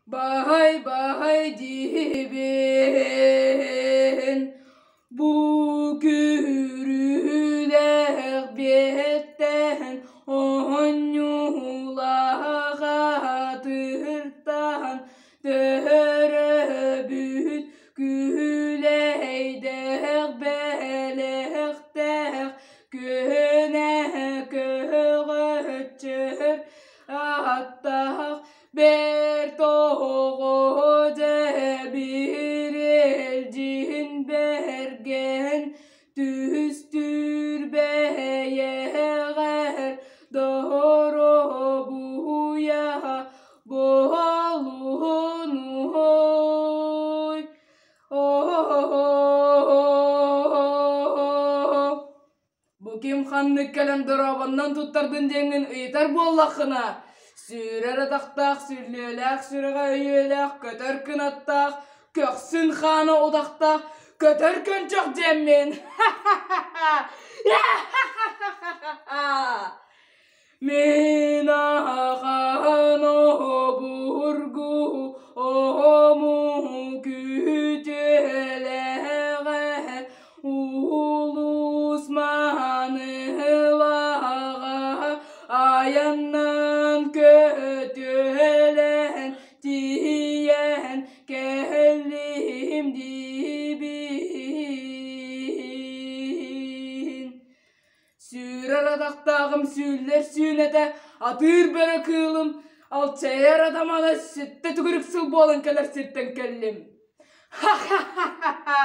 Баһай-баһай диибин, бу күрүүлээх биэттэн оонньуулаах атыыртан төрөөбүт күлэйдээх бэлэхтээх күнэ көҕөччөр аттаах Бэрт оҕо дьэбирэлдьин бэргэн түстүүр бэйэҕэр доруобуйа буолунуй. Бу ким ханнык кэлэн дорообоннон туттардын диэҥҥин ыйытар буоллаххына, сүүрэр атахтаах, сүллүөлээх сүрэҕэ өйүөлээх, көтөр кынаттаах, көхсүн хаана утахтаах, көтөр көнчөх диэммин. Мин ахан обургу омук үтүөлээҕэ улуус маанылааҕа айаннан көтүөлээн тиийэн кэллим диибин. Сүүрэр атахтааҕым сүүллэр сүүнэтэ, атыыр бөрө кыылым, алчайар атамана сэттэ төгүрүк сыл буолан кэлэр сиртэн кэллим. Ха-ха-ха-ха!